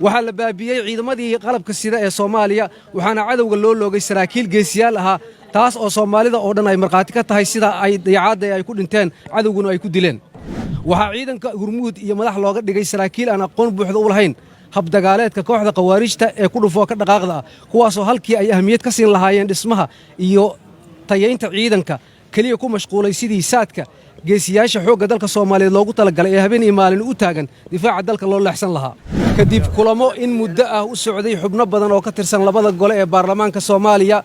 Waxaa la baabi'iyey ciidamadii qalabka sida ee Soomaaliya, waxaana cadowga loo loogay saraakiil geesiyaal ahaa, taas oo Soomaalida oo dhan ay markhaati ka tahay sida ay dayacaadda ay ku dhinteen, cadowguna ay ku dileen. Waxaa ciidanka hurmuud iyo madax looga dhigay saraakiil aan aqoon buuxda u lahayn habdagaaleedka kooxda Khawaarijta ee ku dhufoo ka dhaqaaqda ah, kuwaasoo halkii ay ahmiyad ka siin lahaayeen dhismaha iyo tayaynta ciidanka keliya ku mashquulay sidii saadka geesiyaasha xoogga dalka Soomaaliyeed loogu talagalay ee habeen iyo maalin u taagan difaaca dalka loo leexsan lahaa. Kadib kulamo in muddo ah u socday xubno badan oo ka tirsan labada gole ee baarlamaanka Soomaaliya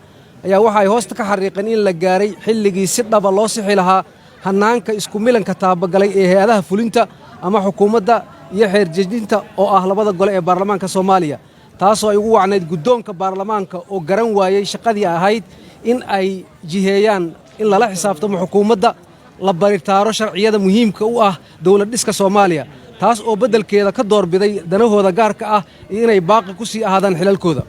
ayaa waxa ay hoosta ka xariiqeen in la gaaray xilligii si dhaba loo sixi lahaa hannaanka isku milanka taabagalay ee hay-adaha fulinta ama xukuumadda iyo xeerjejinta oo ah labada gole ee baarlamaanka Soomaaliya, taasoo ay ugu wacnayd guddoonka baarlamaanka oo garan waayey shaqadii ahayd in ay jiheeyaan in lala xisaabtamo xukuumadda, la baritaaro sharciyada muhiimka u ah dowlad dhiska Soomaaliya, taas oo beddelkeeda ka doorbiday danahooda gaarka ah iyo inay baaqi ku sii ahaadaan xilalkooda.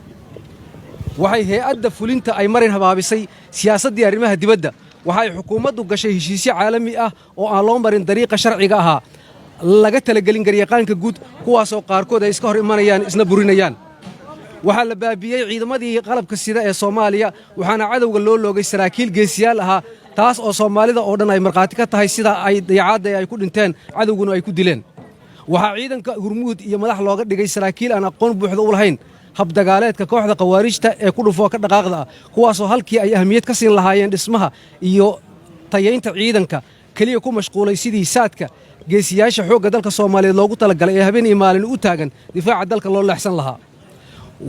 Waxay hay-adda fulinta ay marin habaabisay siyaasaddii arrimaha dibadda. Waxay xukuumaddu gashay heshiisyo caalami ah oo aan loo marin dariiqa sharciga ahaa, laga talagelin garyaqaanka guud, kuwaasoo qaarkood ay iska hor imanayaan, isna burinayaan. Waxaa la baabi'iyey ciidamadii qalabka sida ee Soomaaliya, waxaana cadowga loo loogay saraakiil geesiyaal ahaa, taas oo Soomaalida oo dhan ay markhaati ka tahay sida ay dayacaadda ay ku dhinteen, cadowguna ay ku dileen. Waxaa ciidanka hurmuud iyo madax looga dhigay saraakiil aan aqoon buuxda u lahayn habdagaaleedka kooxda Khawaarijta ee ku dhufoo ka dhaqaaqda ah, kuwaasoo halkii ay ahmiyad ka siin lahaayeen dhismaha iyo tayaynta ciidanka keliya ku mashquulay sidii saadka geesiyaasha xoogga dalka Soomaaliyeed loogu talagalay ee habeen iyo maalin u taagan difaaca dalka loo leexsan lahaa.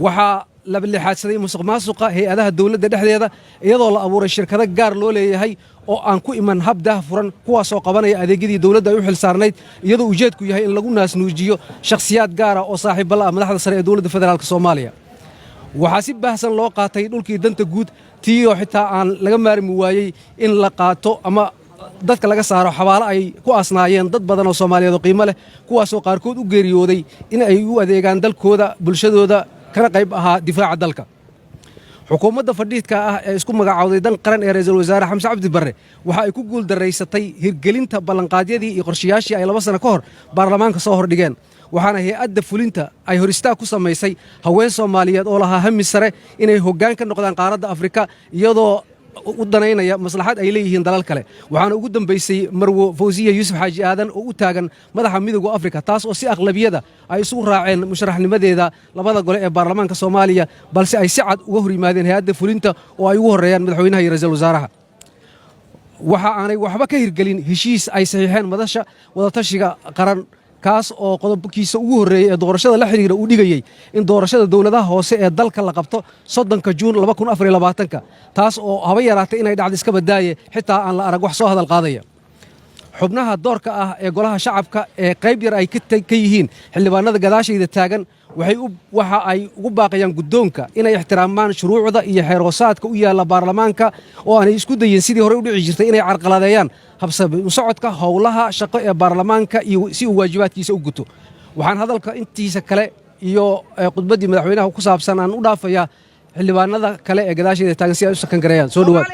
Waxaa la lixaadsaday musuq maasuqa hay-adaha dowladda dhexdeeda, iyadoo la abuuray shirkado gaar loo leeyahay oo aan ku iman hab daah furan, kuwaasoo qabanaya adeegyadii dowladda ay u xil saarnayd, iyadoo ujeedku yahay in lagu naasnuujiyo shakhsiyaad gaara oo saaxiibba la ah madaxda sare ee dowladda federaalka Soomaaliya. Waxaa si baahsan loo qaatay dhulkii danta guud, tiiyoo xitaa aan laga maarmi waayey in la qaato ama dadka laga saaro xabaalo ay ku aasnaayeen dad badan oo Soomaaliyeed oo qiimo leh, kuwaasoo qaarkood u geeriyooday in ay u adeegaan dalkooda, bulshadooda, kana qayb ahaa difaaca dalka. Xukuumadda fadhiidka ah ee isku magacaawday Dan Qaran ee ra'iisul wasaare Xamse Cabdi Barre waxa ay ku guuldarraysatay hirgelinta ballanqaadyadii iyo qorshayaashii ay 2 sano ka hor baarlamaanka soo hordhigeen, waxaana hay-adda fulinta ay hor istaag ku samaysay haween Soomaaliyeed oo lahaa hami sare inay hoggaan ka noqdaan qaaradda Afrika, iyadoo u danaynaya maslaxad ay leeyihiin dalal kale. Waxaana ugu dambaysay Marwo Fawsiya Yuusuf Xaaji Aadan oo u taagan madaxa Midowga Afrika, taas oo si aqlabiyada ay isugu raaceen musharaxnimadeeda labada gole ee baarlamaanka Soomaaliya, balse ay si cad uga hor yimaadeen hay-adda fulinta oo ay ugu horreeyaan madaxweynaha iyo ra'iisul wasaaraha. Waxa aanay waxba ka hirgelin heshiis ay saxiixeen Madasha Wadatashiga Qaran, kaas oo qodobkiisa ugu horreeyey ee doorashada la xidhiira uu dhigayey in doorashada dowladaha hoose ee dalka la qabto 30-ka Juun 2024-ka, taas oo haba yaraatay inay dhacdo iska badaaye, xitaa aan la arag wax soo hadal qaadaya. Xubnaha doorka ah ee Golaha Shacabka ee qayb yar ay ka yihiin xildhibaanada gadaashayda taagan waxa ay ugu baaqayaan guddoonka inay ixtiraamaan shuruucda iyo xeer hoosaadka u yaalla baarlamaanka, oo aanay isku dayin sidii horey u dhici jirtay inay carqaladeeyaan habsami u socodka howlaha shaqo ee baarlamaanka iyo si uu waajibaadkiisa u guto. Waxaan hadalka intiisa kale iyo khudbaddii madaxweynaha ku saabsan aan u dhaafayaa xildhibaanada kale ee gadaashayda taagan si ay u sakan gareeyaan. Soo dhowaad.